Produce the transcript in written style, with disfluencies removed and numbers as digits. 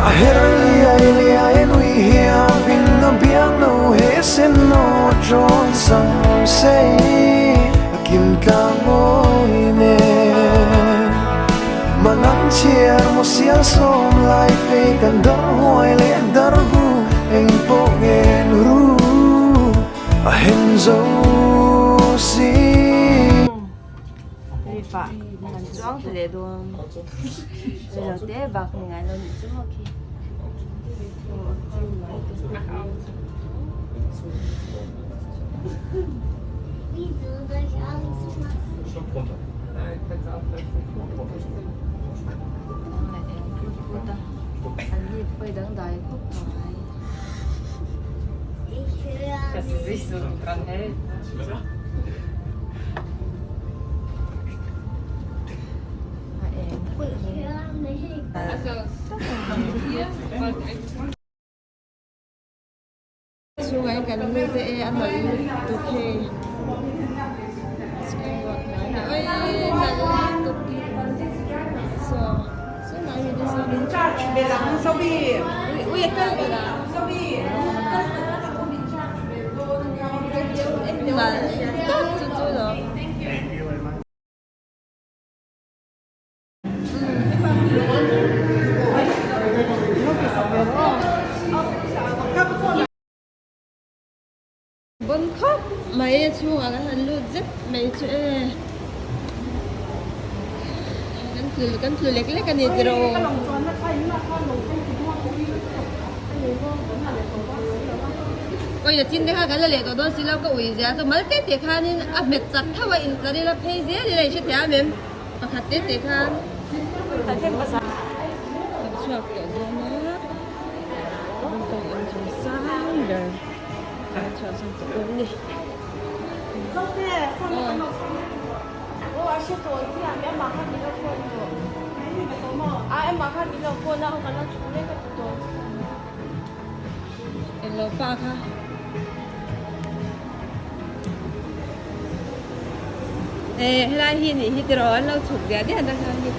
A her liai liai nui hiau in a biang no he sen no trawn sam sei a kim tlang mawi nen. Mangang chhiar maw sial sawm lai fei kan dar huai leh dar hu eng pawh ngen ru a hen zo si. Rifah kan chuang ta leh dawn rilo te bak ni ngai lo nih chu maw khi. Chhungah kan lut e a nawlh lutuk hei Bon khawp mai a chhungah kan han lut zet mai chu e kan tlu kan tlu lek lek a ni tiraw awi a chin te kha kan la leh tawh dawn si lo ka ui zia chu mal te te khanin a hmet chak tho a intlar ila phei zel ila in hrethiam em. Pakhat te te khan kan chhuak tawh dawn a bangkok in chung sang ber kan chhuah san tawh dawn a ni. Englo pa kha. Eh helai hi nih hi tiraw an lo chhuk diah diah na kha hi.